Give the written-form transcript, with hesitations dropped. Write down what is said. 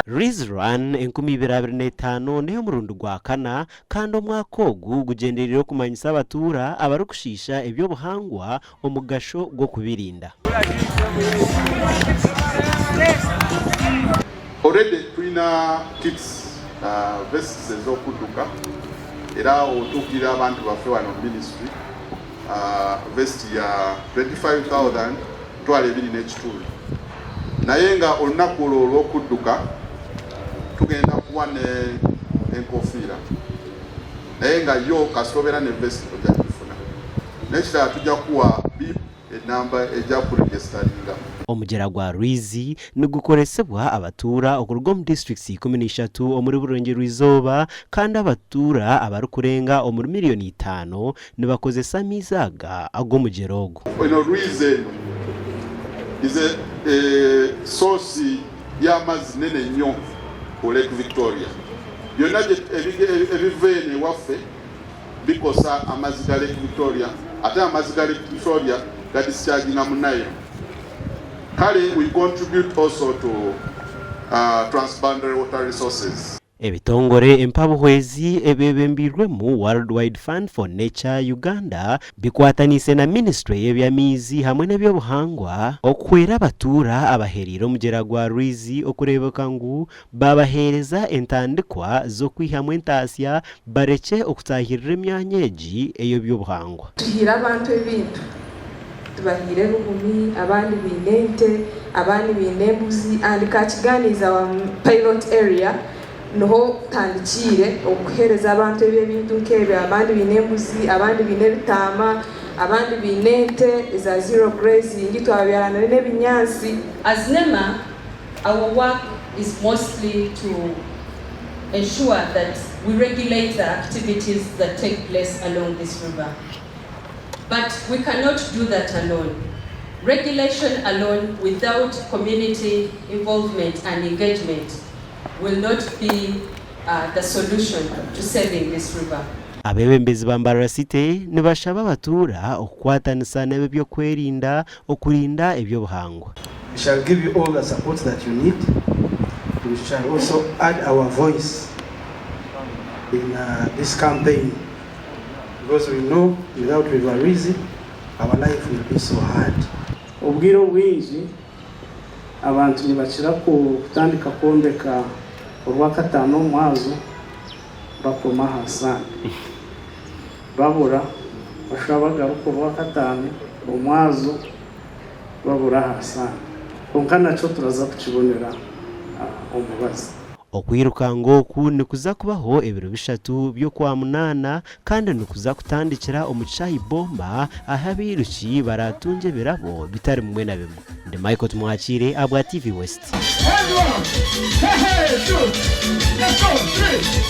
Rwizi Run 2025 n'ey'omurundi gwa kana kandi omwaka ogu gugyendereire okumanyisa abatuura abarikushiisha eby'obuhangwa omugasho gw'okubirinda. Already twina kits, vests ez'okudduka era otuukirira abantu baffe wano mu ministry vest ya 25,000 20,000 naye nga olunaku olwo olw'okudduka tugenda kuwa ne enkofiira naye nga yo kasita obeera ne vest ojja kugifuna n'ekirala tujja kuwa bib enamba ejja kuregestaringa. Omugyera gwa Rwizi nigukoresibwa abatuura okuruga omu disiturikiti 13 omuri Burengyerwa-izooba kandi abatuura abarikurenga omuri miriyoni itaano nibakozesa amaizi aga ag'omugyera ogu. Eno rwizi eno is a source y'amazzi nene nnyo ku Lake Victoria. Byonna ebiva eno ewaffe bikosa amazzi ga Lake Victoria ate amazzi ga Lake Victoria ga discharginga mu Nile. Kale we contribute also to uh, transboundary water resources. Ebitongore empabuhwezi ebyebembeirwemu World Wide Fund for Nature Uganda bikwataniise na minisiture y'eby'amaizi hamwe n'eby'obuhangwa okuhwera abatuura abahereire omugyera gwa Rwizi okureebeka ngu baabaheereza entandikwa z'okwihamu entaasya barekye okutaahirira emyanya egi ey'eby'obuhangwa. Tuhaire abantu ebintu, tubahaire ebihumi, abandi baine ente, abandi baine embuzi and Kakiganda is our pilot area niho tutandikiire okuheereza abantu ebi ebintu nk'ebyo, abandi baine embuzi, abandi baine ebitaama, abandi baine ente eza zero grazing, twababyara n'ebinyaatsi. As NEMA, our work is mostly to ensure that we regulate the activities that take place along this river. But we cannot do that alone. Regulation alone without community involvement and engagement will not be the solution to saving this river. Abeebembezi ba Mbarara City nibashaba abatuura okukwatanisa n'ab'eby'okwerinda okurinda eby'obuhangwa. We shall give you all the support that you need, we shall also add our voice in this campaign because we know without River Rwizi our life will be so hard. Obwire obwingi abantu nibakira kutandika kwombeka Orwakataano omumwazo bakoma aha Sande babura bashuba bagaruka Orwakataano omwazo babura aha Sande kwonka nakyo turaza kukibonera omubazi. Okwirukanga oku nikuza kubaho ebiro bishatu by'Okwamunaana kandi nikuza kutandikira omu kishaayi Boma ahu abairuki baraatungye ebirabo bitari bimwe na bimwe. Ndi Michael Tumwakiire ahabwa TV West.